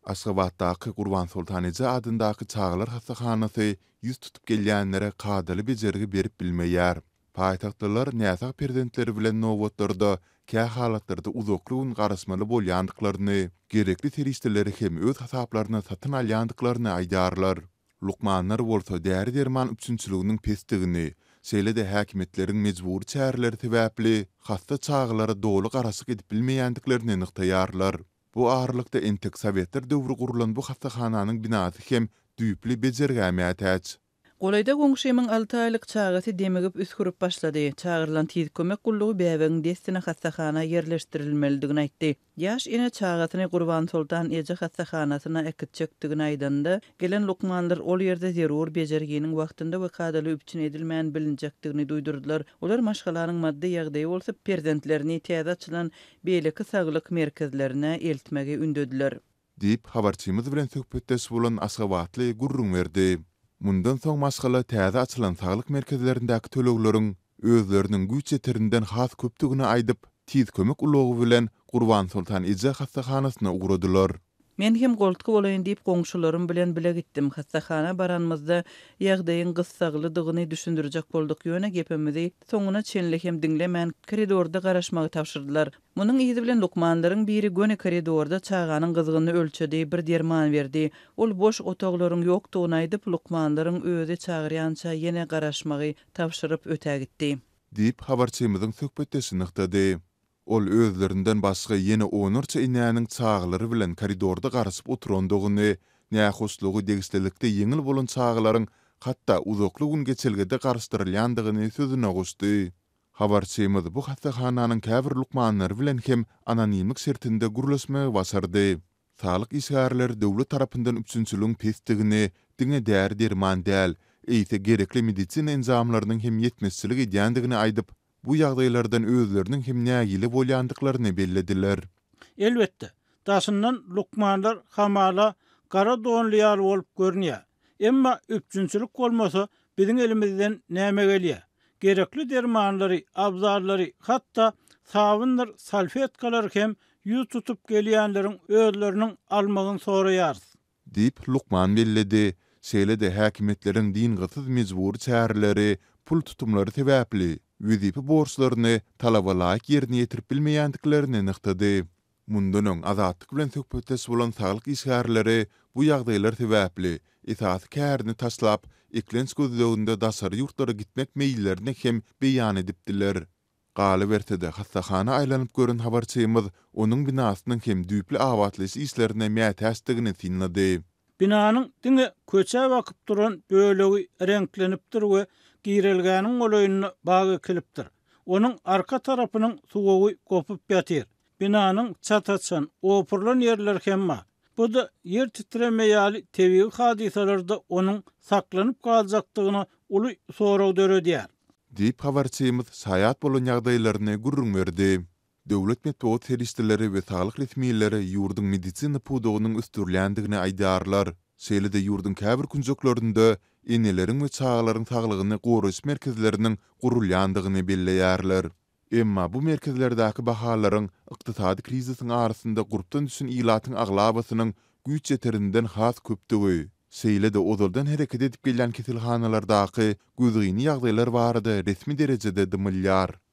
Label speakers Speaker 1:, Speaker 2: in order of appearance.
Speaker 1: Aşgabatdaky Gurbansoltan eje adyndaky çagalar hassahanasy 100 tutup gelýänlere kadaly bejergi berip bilmeýär. Paýtagtlylar näsag perzentleri bilen nobatlarda kähalatlarda uzakly gün garaşmaly bolýandyklaryny, gerekli serişdeleri hem öz hasaplaryna satyn alýandyklaryny aýdýarlar. Lukmanlar bolsa däri-derman üpjünçiliginiň pesdigini, şeýle-de häkimiýetleriň mejbury çäreleri sebäpli hassa çagalara doly garaşyk edip bilmeýändiklerini nygtaýarlar. Bu aralykda entek sowetler döwri gurlan bu hassahananyň binasy hem düýpli bejergä mätäç.
Speaker 2: Golaýda goňşymyň alty aýlyk çagasy demigip, üsgürip başlady. Çagyrylan tiz kömek gullugy bäbegiň dessine hassahana ýerleşdirilmelidigini aýtdy. Ýaş ene çagasyny Gurbansoltan eje hassahanasyna äkitjekdigini aýdanda, gelen lukmanlar ol ýerde zerur bejerginiň wagtynda we kadaly üpjün edilmän bilinjekdigini duýdurdylar. Olar maşgalanyň maddy ýagdaýy bolsa perzentlerini täze açylan beýleki saglyk merkezlerine eltmegi ündediler.
Speaker 1: Diýip, habarçymyz bilen söhbetdeş bolan aşgabatly gürrüň berdi. Mundan soň maşgala täze açylan saglyk merkezlerindäki tölegleriň özleriniň güýç ýeterinden has köpdügini aýdyp, Tiz kömek ulagy bilen Gurbansoltan eje hassahanasyna ugradylar.
Speaker 2: Men hem goltgy bolaýyn diýip goňşularym bilen bile gitdim. Hassahana baranymyzda ýagdaýyň gyssaglydygyny düşündirjek bolduk, ýöne gepimizi soňuna çenli hem diňlemän, koridorda garaşmagy tabşyrdylar. Munuň yzy bilen lukmanlaryň biri göni koridorda çaganyň gyzgynyny ölçedi, bir derman berdi. Ol boş otaglaryň ýokdugyny aýdyp, lukmanlaryň özi çagyrýança ýene garaşmagy tabşyryp ötägitdi.
Speaker 1: Diýip, habarçymyzyň söhbetdeşi nygtady. Ol özlerinden başga ýene onlarça enäniň çagalary bilen koridorda garaşyp oturandygyny, nähoşlugy degişlilikde ýeňil bolan çagalaryň hatda uzakly gün geçelgede garaşdyrylýandygyny sözüne goşdy. Habarçymyz bu hassahananyň käbir lukmanlary bilen hem anonimlik şertinde gürleşmegi başardy. Saglyk işgärleri döwlet tarapyndan üpjünçiligiň pesdigini, diňe däri-derman däl, eýse gerekli medisina enjamlarynyň hem ýetmezçilik edýändigini aýdyp, bu ýagdaýlardan özleriniň hem nägile bolýandyklaryny bellediler.
Speaker 3: Elbetde, daşyndan lukmanlar hamala gara donly ýaly bolup görünýär. Emma üpjünçilik bolmasa, biziň elimizden näme gelýär? Gerekli dermanlary, abzallary, hatda sabyndyr salfetkalary hem 100 tutup gelýänleriň özleriniň almagyny soraýarys.
Speaker 1: Diýip, lukman belledi. Şeýle-de häkimiýetleriň dyngysyz mejbury çäreleri, pul tutumlary sebäpli, wezipe borçlaryny talaba laýyk ýerine ýetirip bilmeýändiklerini nygtady. Mundan öň Azatlyk bilen söhbetdeş bolan saglyk işgärleri bu ýagdaýlar sebäpli, esasy kärini taşlap, eklenç gözleginde daşary ýurtlara gitmek meýillerini hem beýan edipdiler. Galyberse-de, hassahana aýlanyp gören habarçymyz onuň binasynyň hem düýpli abatlaýyş işlerine mätäçdigini synlady.
Speaker 3: Binanyň diňe köçä bakyp duran bölegi reňklenipdir we girelgäniň golaýynda bag ekilipdir. Onuň arka tarapynyň suwagy gopup ýatyr. Binanyň çat açan, opurylan ýerleri hem bar. Bu-da ýer titreme ýaly tebigy hadysalarda onuň saklanyp galjakdygyna uly sorag döredýär.
Speaker 1: Diýip, habarçymyz şaýat bolan ýagdaýlaryny gürrüň berdi. Döwlet metbugat serişdeleri we saglyk resmileri ýurduň medisina pudagynyň ösdürilýändigini aýdýarlar. Şeýle-de ýurduň käbir künjeklerinde eneleriň we çagalaryň saglygyny goraýyş merkezleriniň gurulýandygyny belleýärler. Emma bu merkezlerdäki bahalaryň ykdysady krizisiň arasynda gurpdan düşen ilatyň aglabasynyň güýç ýeterinden has köpdügi, şeýle-de ozaldan hereket edip gelýän keselhanalardaky gözgyny ýagdaýlar barada resmi derejede dymylýar.